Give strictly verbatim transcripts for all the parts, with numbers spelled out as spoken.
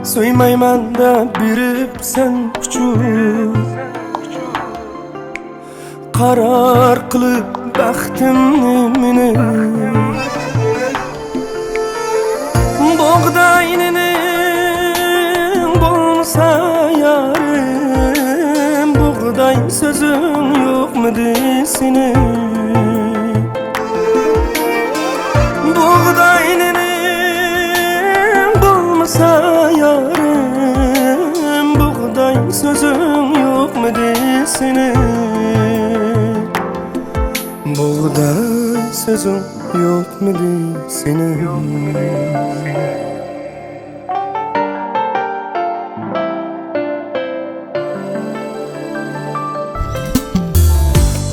سۆيمەيمەن دەپ بېرىپ سەن ئۇچۇپ، قارار قىلىپ بەختىمنى مېنى. بۇغداي نېنىڭ بولمىسا يارىم، بۇغداي سۆزۈڭ يوقمىدى سېنىڭ؟ بۇغداي نېنىڭ بولمىسا يارىم، بۇغداي سۆزۈڭ يوقمىدى سېنىڭ؟ بۇغداي سۆزۈڭ يوقمىدى سېنىڭ؟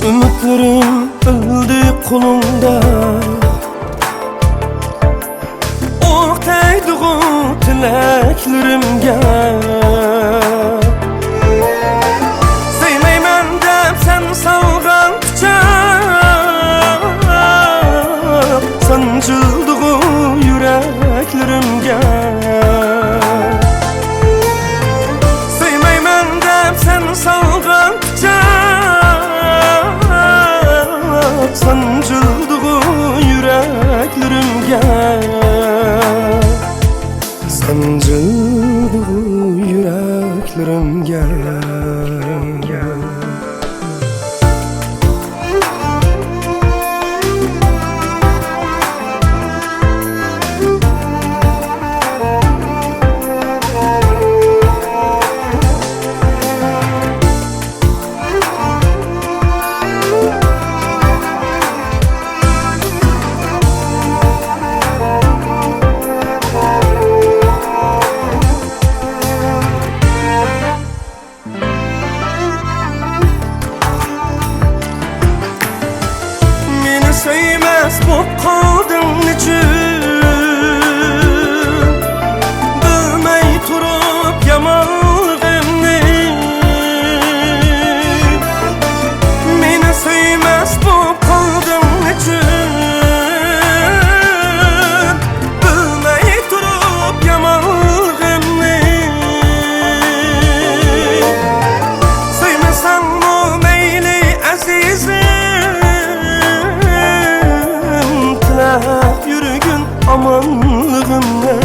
ئۈمىدلىرىم ئۆلدى قولۇڭدا، ئوق تەگدىغۇ تىلەكلىرىمگە. سۆيمەيمەن دەپ سەن سالغان پىچاق، سانجىلدىغۇ يۈرەكلىرىمگە. سۆيمەيمەن دەپ سەن سالغان پىچاق، سانجىلدىغۇ يۈرەكلىرىمگە. سانجىلدىغۇ يۈرەكلىرىمگە. مېنى سۆيمەس بوپ قالدىڭ نېچۈن؟ بىلمەي تۇرۇپ يامانلىقىمنى، مېنى سۆيمەس بوپ قالدىڭ نېچۈن؟ بىلمەي تۇرۇپ يامانلىقىمنى، سۆيمىسەڭمۇ مەيلى ئەزىزىم، تىلەپ يۈرگىن ئامانلىقىمنى.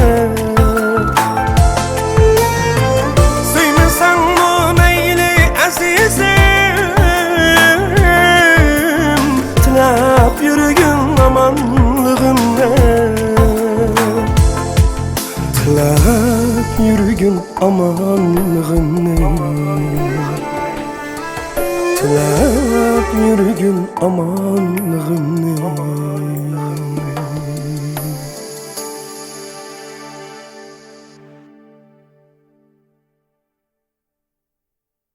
سۆيمىسەڭمۇ مەيلى ئەزىزىم، تىلەپ يۈرگىن ئامانلىقىمنى. تىلەپ يۈرگىن ئامانلىقىمنى. تىلەپ يۈرگىن ئامانلىقىمنى.